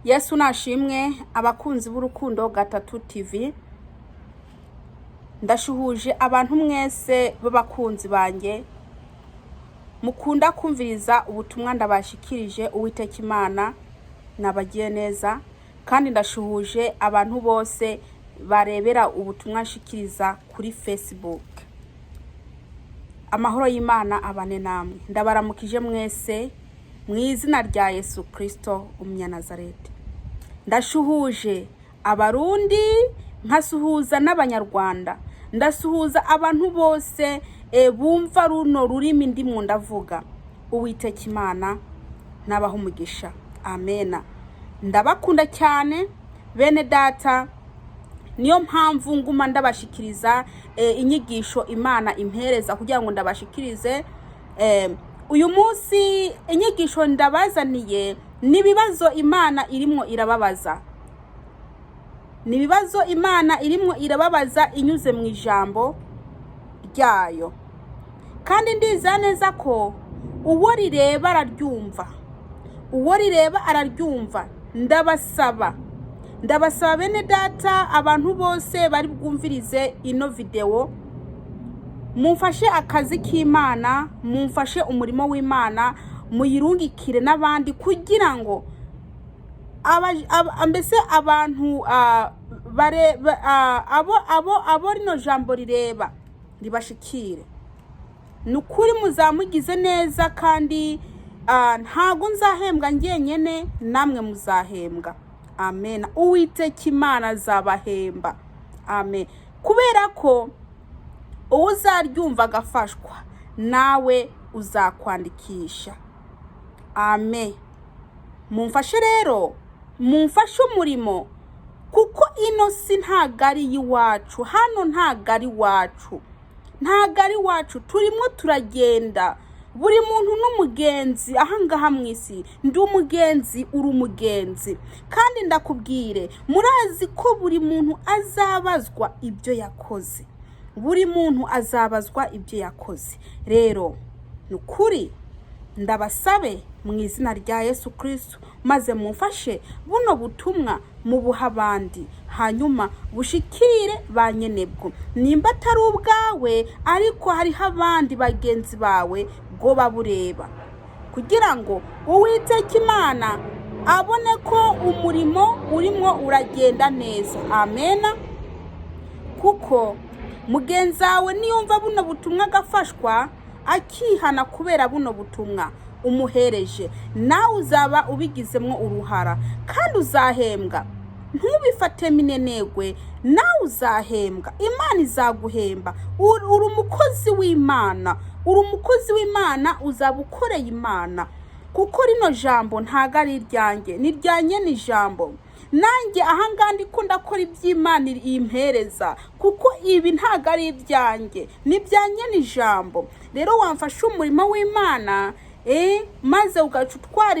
Yesu nashimwe. Abakunzi b'Urukundo Gatatu TV, ndashuhuje abantu mwese b'abakunzi banjye mukunda kumviriza ubutumwa ndabashikirije. Uwiteka Imana nabagiye neza, kandi ndashuhuje abantu bose barebera ubutumwa nshikiriza kuri Facebook. Amahoro y'Imana abane namwe. Ndabaramukije mwese mu izina rya Yesu Kirisito umunyanazareti. Ndashuhuje Abarundi, nkasuhuza n'Abanyarwanda, ndasuhuza abantu bose bumva runo rurimi ndimwo ndavuga. Uwiteka Imana nabaha umugisha. Amena. Ndabakunda cyane, bene data. Niyo mpamvu nguma ndabashikiriza inyigisho Imana impereza kugira ngo ndabashikirize. Uyu munsi inyigisho ndabazaniye ni ibibazo Imana irimwo irababaza, ni ibibazo Imana irimwo irababaza inyuze mu ijambo ryayo. Kandi ndizera neza ko uwo rireba araryumva, uwo rireba araryumva. Ndabasaba, ndabasaba, bene data, abantu bose bari bwumvirize ino videwo, mumfashe akazi k'Imana, mumfashe umurimo w'Imana, muyirungikire n'abandi kugira ngo mbese abantu abo rino jambo rireba ribashikire. Ni ukuri muzamugize neza, kandi ntago nzahembwa njyenyene, namwe muzahembwa. Amen. Uwiteka Imana azabahemba. Amen. Kubera ko uwo uzaryumva agafashwa, nawe uzakwandikisha. Amen. Mumfashe rero, mumfashe umurimo, kuko ino si ntago ari iy'iwacu. Hano ntago ari iwacu, ntago ari iwacu. Turimo turagenda, buri muntu n'umugenzi ahangaha mu isi. Ndi umugenzi, uri umugenzi. Kandi ndakubwire, murazi ko buri muntu azabazwa ibyo yakoze, buri muntu azabazwa ibyo yakoze. Rero ni ukuri ndabasabe mu izina rya Yesu Kirisitu, maze mumfashe buno butumwa mubuha abandi, hanyuma bushikire ba nyenebwo. Nimba atari ubwawe, ariko hariho abandi bagenzi bawe bwo babureba, kugira ngo Uwiteka Imana abone ko umurimo urimo uragenda neza. Amena. Kuko mugenzi wawe niyumva buno butumwa agafashwa, akihana kubera buno butumwa umuhereje, nawe uzaba ubigizemo uruhara kandi uzahembwa. Ntubifate minenegwe, nawe uzahembwa, Imana izaguhemba. Uri umukozi w'Imana, uri umukozi w'Imana, uzaba ukoreye Imana. Kuko rino jambo ntago ari iryanjye, ni irya nyene ijambo. Nanjye ahangaha ndiko ndakora iby'Imana impereza, kuko ibi ntago ari ibyanjye, ni ibya nyene ijambo. Rero wamfasha umurimo w'Imana, maze ugaca utwara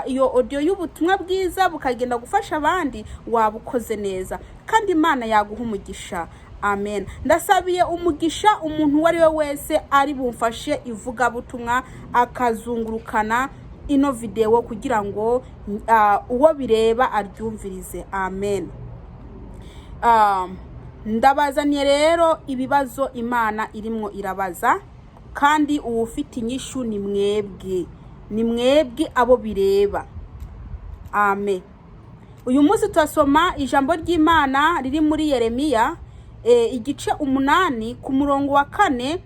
iyo audio y'ubutumwa bwiza bukagenda gufasha abandi, waba ukoze neza kandi Imana yaguha umugisha. Amen. Ndasabiye umugisha umuntu uwo ari we wese ari bumfashe ivugabutumwa, akazungurukana ino videwo kugira ngo uwo bireba aryumvirize. Amen. Ndabazaniye rero ibibazo Imana irimwo irabaza, kandi uwufite inyishu ni mwebwe, ni mwebwe abo bireba. Amen. Uyu munsi turasoma ijambo ry'Imana riri muri Yeremiya, igice 8, ku murongo wa 4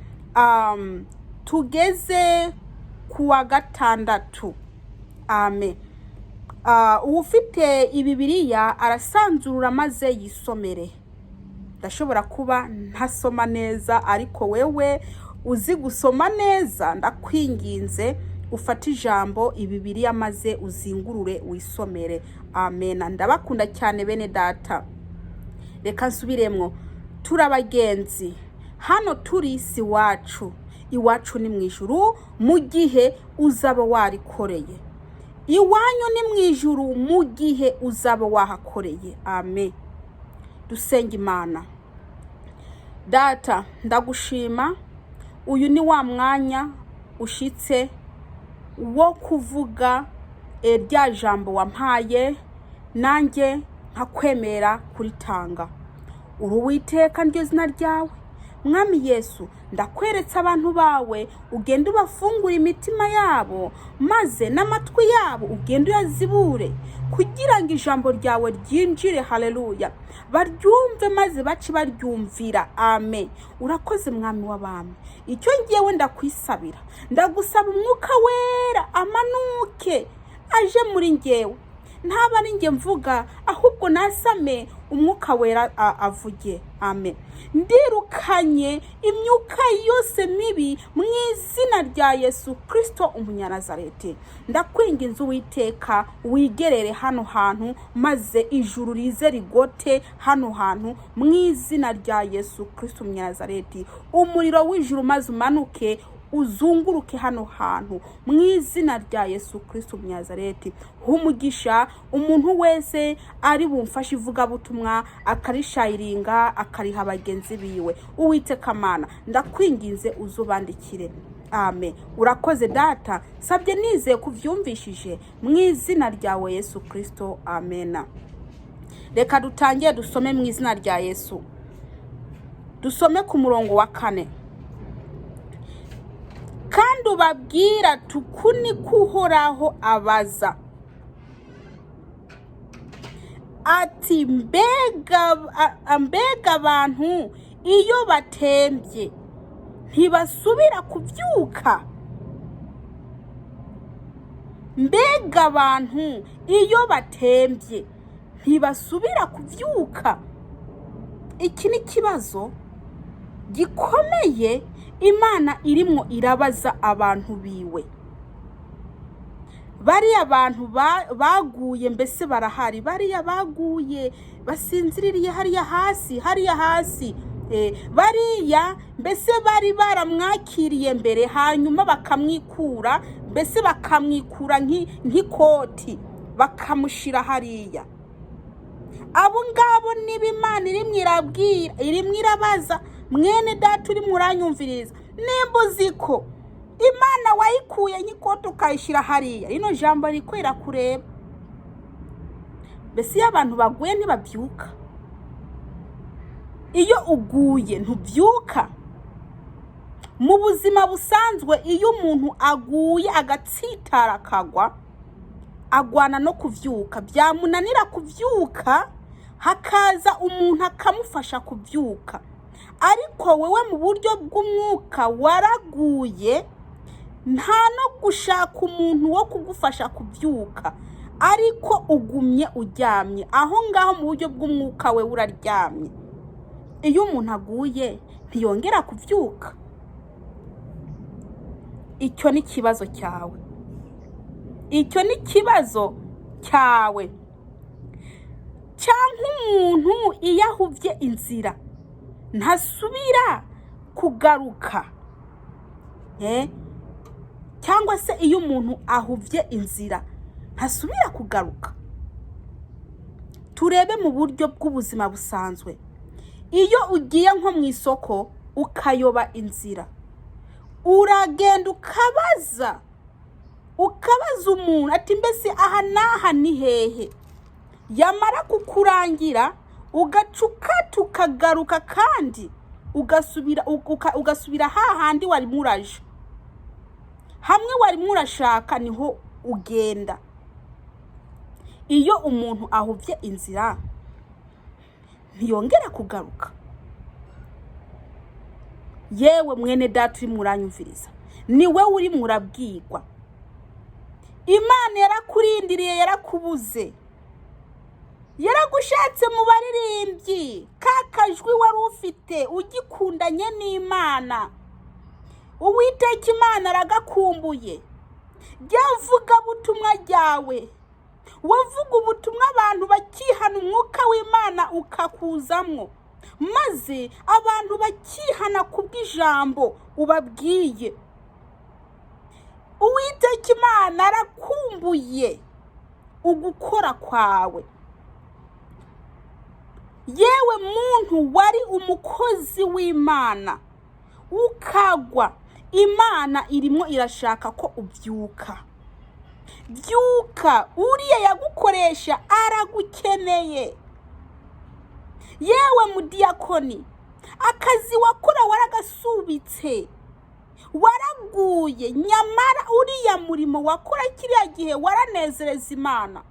tugeze ku wa 6. Amen. Uwufite ibibiriya arasanzurura maze yisomere. Ndashobora kuba ntasoma neza, ariko wewe uzi gusoma neza, ndakwinginze ufate ijambo ibibiriya maze uzingurure wisomere. Amen. Ndabakunda cyane, bene data. Reka nsubiremwo: turi abagenzi hano, turi si iwacu, iwacu ni mu ijuru mu gihe uzaba warikoreye. Iwanyu ni mu ijuru mu gihe uzaba wahakoreye. Amen. Dusenga Imana. Data, ndagushima. Uyu ni wa mwanya ushitse wo kuvuga rya jambo wampaye. Nanjye nkakwemera kuritanga. Uri Uwiteka, niryo zina ryawe. Mwami Yesu, ndakweretse abantu bawe, ugende ubafungure imitima yabo, maze n'amatwi yabo ugende uyazibure, kugira ngo ijambo ryawe ryinjire. Haleluya! Baryumve maze bace baryumvira. Amen. Urakoze, Mwami w'abami. Icyo ngewe ndakwisabira, ndagusaba Umwuka Wera amanuke aje muri ngewe. Ntaba ari njye mvuga, ahubwo nasame Umwuka Wera avuge. Amen. Ndirukanye imyuka yose mibi mu izina rya Yesu Kirisito Umunyanazareti. Ndakwinginze, Uwiteka, wigerere hano hantu, maze ijuru rize rigote hano hantu mu izina rya Yesu Kirisito Umunyanazareti. Umuriro w'ijuru maze umanuke uzunguruke hano hantu mu izina rya Yesu Kirisito Umunyanazareti. Humugisha umuntu wese ari bumfashe ivugabutumwa, akarisharinga, akariha bagenzi biwe. Uwiteka Mana, ndakwinginze uzubandikire. Amen. Urakoze, Data. Sabye nizeye kubyumvishije mu izina ryawe Yesu Kirisito. Amena. Reka dutangire dusome mu izina rya Yesu. Dusome ku murongo wa 4. Kandi ubabwira uku niko Uhoraho abaza ati: Mbega abantu iyo batembye ntibasubira kubyuka? Mbega abantu iyo batembye ntibasubira kubyuka?" Iki ni ikibazo gikomeye Imana irimwo irabaza abantu biwe. Bariya bantu baguye, mbese barahari, bariya baguye basinziririye hariya hasi, hariya hasi. Bariya mbese bari baramwakiriye mbere, hanyuma bakamwikura, mbese bakamwikura nk'ikoti, bakamushyira hariya. Abo ngabo niba Imana irimwo irabwira, irimwo irabaza. Mwene Data urimo uranyumviriza, nimba uzi ko Imana wayikuye nk'ikoti ukayishyira hariya, rino jambo riko irakureba. Mbese iyo abantu baguye ntibabyuka? Iyo uguye ntubyuka? Mu buzima busanzwe, iyo umuntu aguye agatsitara akagwa, agwana no kubyuka. Byamunanira kubyuka, hakaza umuntu akamufasha kubyuka. Ariko wowe mu buryo bw'umwuka waraguye, nta no gushaka umuntu wo kugufasha kubyuka, ariko ugumye uryamye aho ngaho. Mu buryo bw'umwuka we uraryamye. Iyo umuntu aguye ntiyongera kubyuka? Icyo ni ikibazo cyawe, icyo ni ikibazo cyawe. Cyangwa umuntu iyo ahubye inzira ntasubira kugaruka? Cyangwa se iyo umuntu ahubye inzira ntasubira kugaruka? Turebe mu buryo bw'ubuzima busanzwe. Iyo ugiye nko mu isoko ukayoba inzira, uragenda ukabaza, ukabaza umuntu ati: "Mbese aha n'aha ni hehe?" Yamara kukurangira, ugacuka tukagaruka kandi ugasubira, ugasubira hahandi wari muraje. Hamwe wari murashaka niho ugenda. Iyo umuntu ahubye inzira ntiyongera kugaruka? Yewe mwene Data urimo uranyumviriza, ni wowe urimo urabwirwa. Imana yarakurindiriye, yarakubuze, yaragushatse mu baririmbyi. Ka kajwi wari ufite ugikundanye n'Imana, Uwiteka Imana aragakumbuye. Jya vuga butumwa ryawe, wavuga ubutumwa abantu bakihana, umwuka w'Imana ukakuzamwo, maze abantu bakihana kubw'ijambo ubabwiye. Uwiteka Imana arakumbuye ugukora kwawe. Yewe muntu wari umukozi w'Imana ukagwa, Imana irimo irashaka ko ubyuka. Byuka, uriya yagukoresha aragukeneye. Iragukeneye. Yewe mudiyakoni, akazi wakora waragasubitse, waraguye. Nyamara uriya murimo wakora kiriya gihe waranezereza Imana,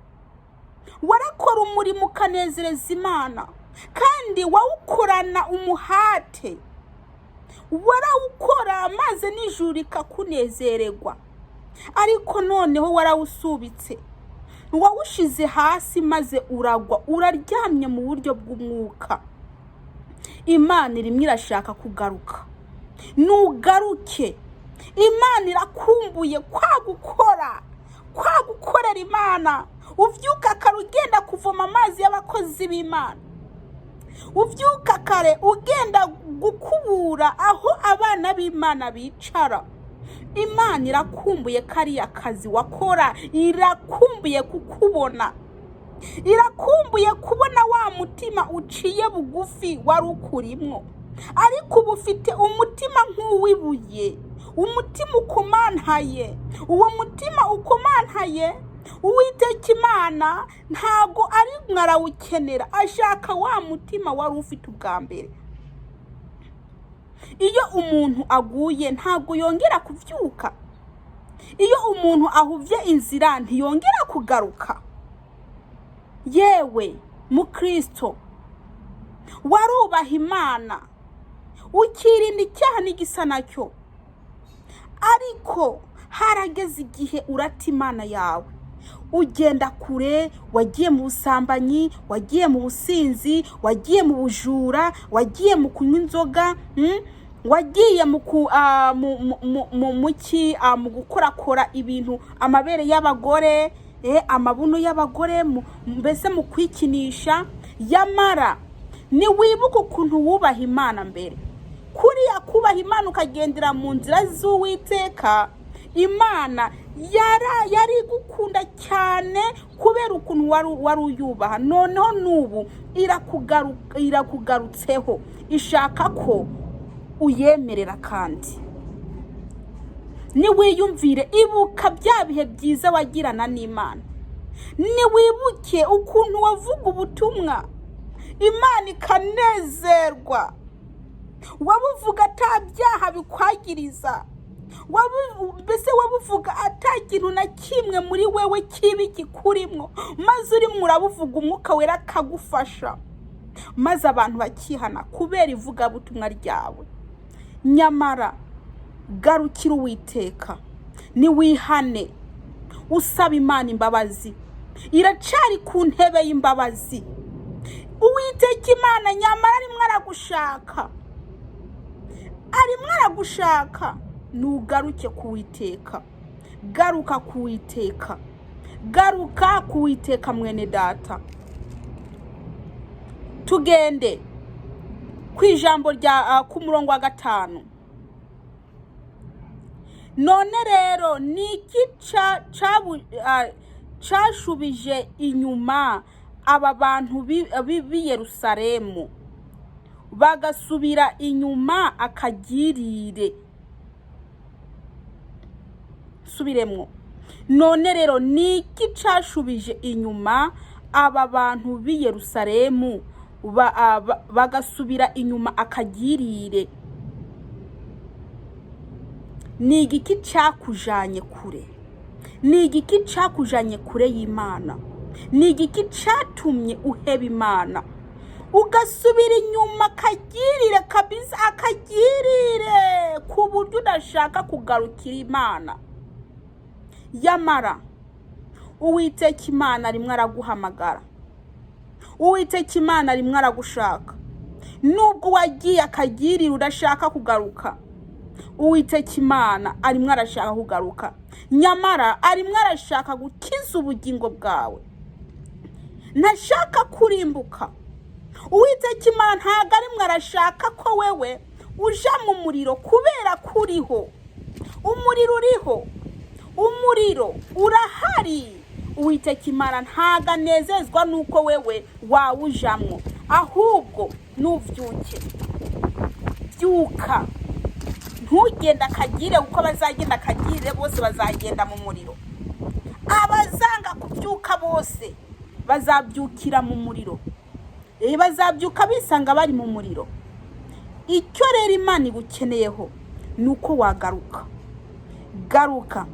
warakora umurimo ukanezereza Imana, kandi wawukorana umuhate, warawukora maze n'ijuru rikakunezererwa. Ariko noneho warawusubitse, wawushize hasi maze uragwa, uraryamye mu buryo bw'umwuka. Imana irimo irashaka kugaruka. Nugaruke. Imana irakumbuye kwa gukora, kwa gukorera Imana. Ubyuka kare ugenda kuvoma amazi y'abakozi b'Imana, ubyuka kare ugenda gukubura aho abana b'Imana bicara. Imana irakumbuye kariya kazi wakora, irakumbuye kukubona, irakumbuye kubona wa mutima uciye bugufi wari ukurimwo. Ariko ubu ufite umutima nk'uw'ibuye, umutima ukomantaye. Uwo mutima ukomantaye, Uwiteka Imana ntabwo ari mwarawukenera. Ashaka wa mutima wari ufite ubwa mbere. Iyo umuntu aguye ntabwo yongera kubyuka. Iyo umuntu ahubye inzira ntiyongera kugaruka. Yewe mukristo, warubaha Imana, ukirinda icyaha n'igisa nacyo, ariko harageze igihe urata Imana yawe, ugenda kure. Wagiye mu busambanyi, wagiye mu businzi, wagiye mu bujura, wagiye mu kunywa inzoga, Wagiye mu ku ah, mu mu- mu- mu muki ah, mu gukorakora ibintu, amabere y'abagore, amabuno y'abagore, mbese mu kwikinisha. Yamara niwibuke ukuntu wubaha Imana mbere, kuriya kubaha Imana ukagendera mu nzira z'Uwiteka. Imana yari igukunda cyane kubera ukuntu wari uyubaha. Noneho n'ubu irakugarutseho, ishaka ko uyemerera. Kandi niwiyumvire, ibuka bya bihe byiza wagirana n'Imana. Niwibuke ukuntu wavuga ubutumwa Imana ikanezerwa, wabuvuga ata byaha bikwagiriza, mbese wabuvuga ata kintu na kimwe muri wewe kibi kikurimwo, maze urimo urabuvuga Umwuka Wera akagufasha, maze abantu bakihana kubera ivugabutumwa ryawe. Nyamara garukira Uwiteka, niwihane usaba Imana imbabazi. Iracari ku ntebe y'imbabazi Uwiteka Imana. Nyamara arimo aragushaka, arimo aragushaka. Nugaruke ku Witeka, garuka ku Witeka, garuka ku Witeka, mwene data. Tugende ku ijambo rya ku murongo wa 5. None rero ni iki cashubije inyuma aba bantu b'i Yerusalemu bagasubira inyuma akagirire? Subiremwo. None rero ni iki cashubije inyuma aba bantu b'i Yerusalemu bagasubira inyuma akagirire? Ni igiki cakujanye kure? Ni igiki cakujanye kure y'Imana? Ni igiki catumye uheba Imana ugasubira inyuma akagirire kabisa, akagirire ku buryo udashaka kugarukira Imana? Yamara Uwiteka Imana rimwe araguhamagara, Uwiteka Imana rimwe aragushaka. Nubwo wagiye akagirira udashaka kugaruka, Uwiteka Imana arimo arashaka kugaruka. Nyamara arimo arashaka gukiza ubugingo bwawe, ntashaka kurimbuka. Uwiteka Imana ntabwo arimo arashaka ko wewe uja mu muriro kubera ko uriho. Umuriro uriho, umuriro urahari. Uwiteka Imana ntabwo anezezwa n'uko wewe wawujamwo. Ahubwo nubyuke, byuka, ntugende akagire, kuko abazagenda akagire bose bazagenda mu muriro, abazanga kubyuka bose. Bazabyukira mu muriro. Bazabyuka bisanga bari mu muriro. Icyo rero Imana igukeneyeho ni uko wagaruka. Garuka,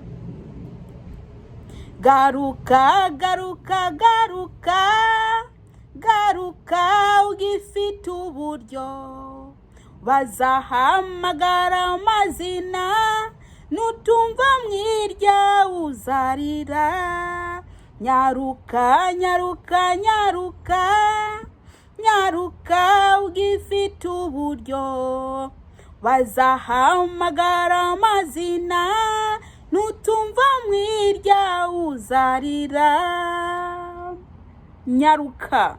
garuka, garuka, garuka, garuka ugifite uburyo. Bazahamagara amazina, nutumva mwirya uzarira. Nyaruka, nyaruka, nyaruka, nyaruka ugifite uburyo. Bazahamagara amazina, nutumva mwirya uzarira. Nyaruka.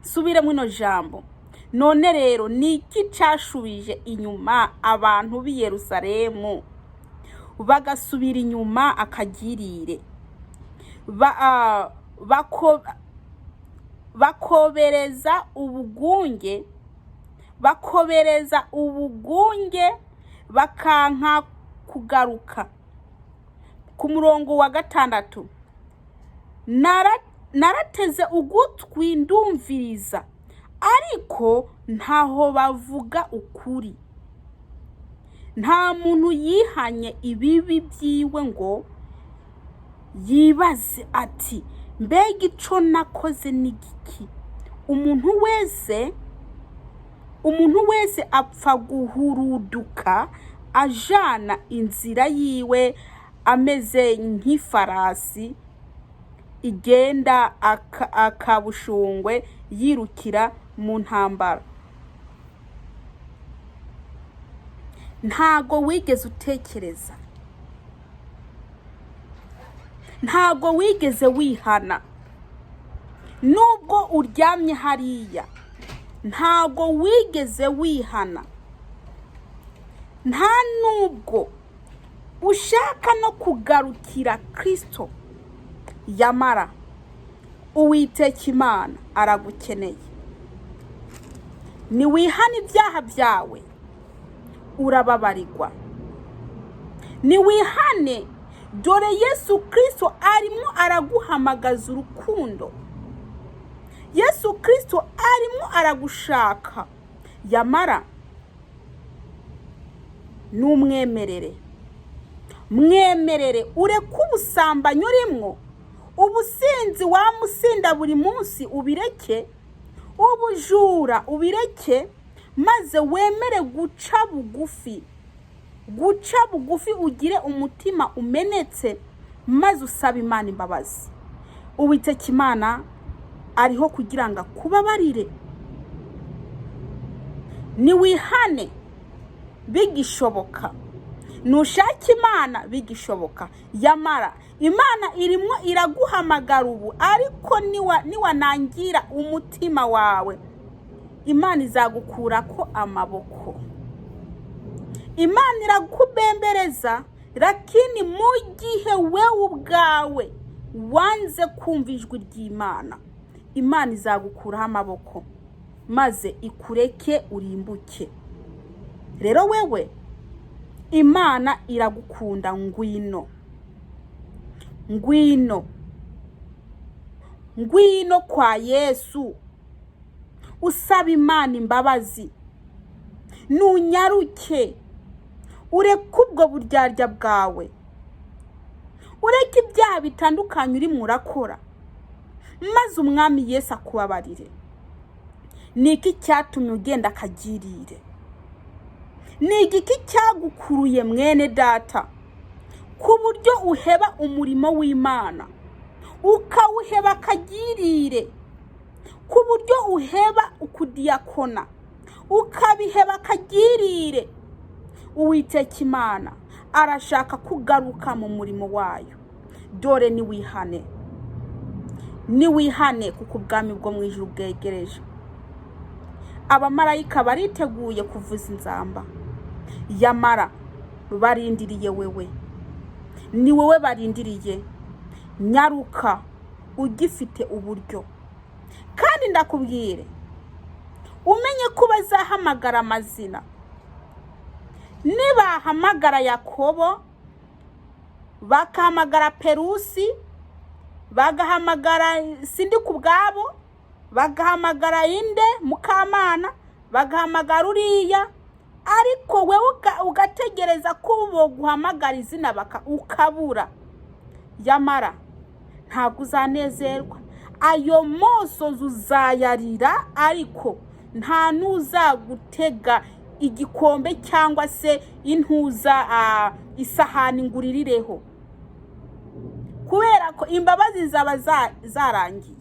Subire mwino jambo. None rero ni iki cyashubije inyuma abantu b'i Yerusalemu, bagasubira inyuma akagirire? Bakobereza ubugunge, bakobereza ubugunge, bakanka kugaruka. Ku murongo wa 6: Narateze ugutwi ndumviriza, ariko ntaho bavuga ukuri. Nta muntu yihanye ibibi byiwe ngo yibaze ati: "Mbega ico nakoze ni giki?" Umuntu wese apfa guhuruduka ajana inzira yiwe, ameze nk'ifarasi igenda akabushungwe yirukira mu ntambara. Ntago wigeze utekereza, ntago wigeze wihana. Nubwo uryamye hariya, ntago wigeze wihana. Nta nubwo ushaka no kugarukira Kirisito. Yamara Uwiteka Imana aragukeneye. Niwihana ibyaha byawe, urababarirwa. Niwihane. Dore Yesu Kirisito arimo araguhamagaza urukundo. Yesu Kirisito arimo aragushaka. Yamara n'umwemerere, mwemerere ureke ubusambanyi urimwo, ubusinzi wamusinda buri munsi ubireke, ubujura ubireke, maze wemere guca bugufi, guca bugufi, ugire umutima umenetse, maze usabe Imana imbabazi. Uwiteka Imana ariho kugira ngo akubabarire. Niwihane bigishoboka, nushake Imana bigishoboka. Yamara Imana irimo iraguhamagara ubu, ariko niwanangira umutima wawe, Imana izagukurako amaboko. Imana irakubembereza, lakini mu gihe wewe ubwawe wanze kumva ijwi ry'Imana, Imana izagukuraho amaboko maze ikureke urimbuke. Rero wewe, Imana iragukunda. Ngwino, ngwino, ngwino kwa Yesu, usaba Imana imbabazi. Nunyaruke ureke ubwo buryarya bwawe, ureke ibyaha bitandukanye urimo urakora, maze Umwami Yesu akubabarire. Ni iki cyatumye ugenda akagirire? Ni igiki cyagukuruye, mwene data, ku buryo uheba umurimo w'Imana, ukawuheba akagirire, ku buryo uheba ukudiyakona, ukabiheba akagirire? Uwiteka Imana arashaka kugaruka mu murimo wayo. Dore niwihane, niwihane, kuko ubwami bwo mu ijuru bwegereje. Abamarayika bariteguye kuvuza inzamba. Yamara barindiriye wewe, ni wowe barindiriye. Nyaruka ugifite uburyo. Kandi ndakubwire, umenye ko bazahamagara amazina. Nibahamagara Yakobo, bakahamagara Perusi. Bagahamagara sindi ku bwabo, bagahamagara inde, Mukamana, bagahamagara uriya, ariko wewe ugategereza ko boguhamagara izina ukabura. Yamara ntabwo uzanezerwa. Ayo mosozi uzayarira, ariko nta n'uzagutega igikombe cyangwa se intuza, isahani ngo uririreho, kubera ko imbabazi zaba zarangiye.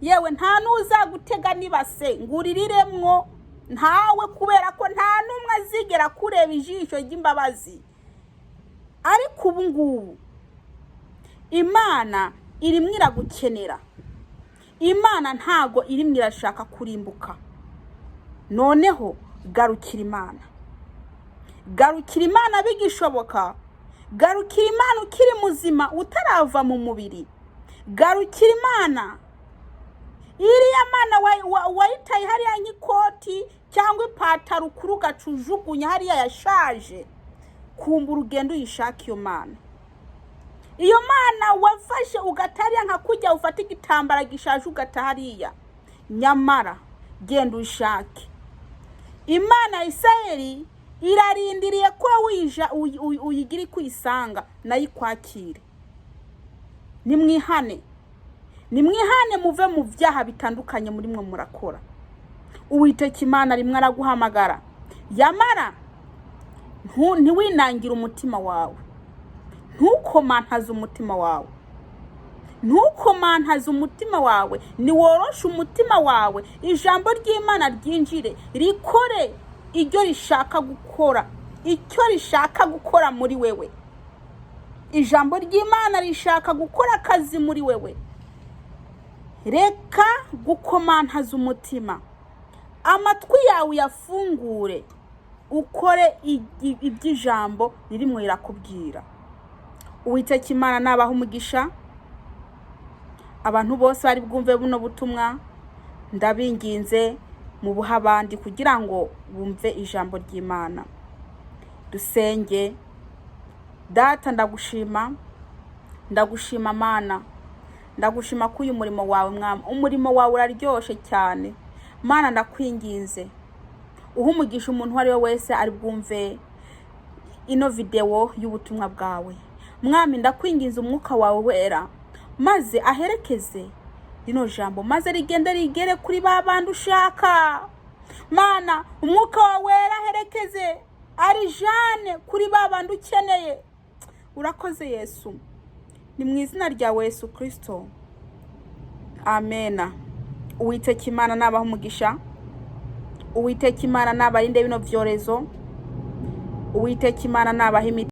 Yewe, nta n'uzagutega n'ibase ngo uririremwo, ntawe, kubera ko nta n'umwe azigera kureba ijisho ry'imbabazi. Ariko ubu ngubu Imana irimo iragukenera. Imana ntago irimo irashaka kurimbuka. Noneho garukira Imana, garukira Imana bigishoboka, garukira Imana ukiri muzima, utarava mu mubiri. Garukira Imana. Iriya mana wayitaye hariya nk'ikoti cyangwa ipataro ukuru, ugaca ujugunya hariya yashaje. Kumva urugendo uyishaka iyo mana, iyo mana wafashe ugata hariya nka kujya ufata igitambara gishaje ugata hariya. Nyamara genda uyishake. Imana ya Isirayeli irarindiriye ko uyigira iko uyisanga, nayo ikwakire. Nimwihane, nimwihane, muve mu byaha bitandukanye muri mwe murakora. Uwiteka Imana rimwe araguhamagara, yamara ntiwinangire umutima wawe, ntukomantaze umutima wawe, ntukomantaze umutima wawe. Niworoshe umutima wawe, ijambo ry'Imana ryinjire, rikore ibyo rishaka gukora, icyo rishaka gukora muri wewe. Ijambo ry'Imana rishaka gukora akazi muri wewe. Reka gukomantaza umutima, amatwi yawe uyafungure, ukore iby'ijambo ririmo rirakubwira. Uwiteka Imana nabaha umugisha. Abantu bose bari bwumve buno butumwa, ndabinginze mubuhe abandi kugira ngo bumve ijambo ry'Imana. Dusenge. Data, ndagushima, ndagushima Mana, ndagushima ko uyu murimo wawe, Mwami, umurimo wawe uraryoshe cyane. Mana, ndakwinginze uha umugisha umuntu uwo ari we wese ari bwumve ino videwo y'ubutumwa bwawe. Mwami, ndakwinginze umwuka wawe wera maze aherekeze rino jambo, maze rigende rigere kuri ba bandi ushaka. Mana, umwuka wawe wera aherekeze arijane kuri ba bandi ukeneye. Urakoze Yesu, ni mu izina rya Yesu Kirisito, amena. Uwiteka Imana nabaha umugisha. Uwiteka Imana nabarinde bino byorezo. Uwiteka Imana nabaha imiti.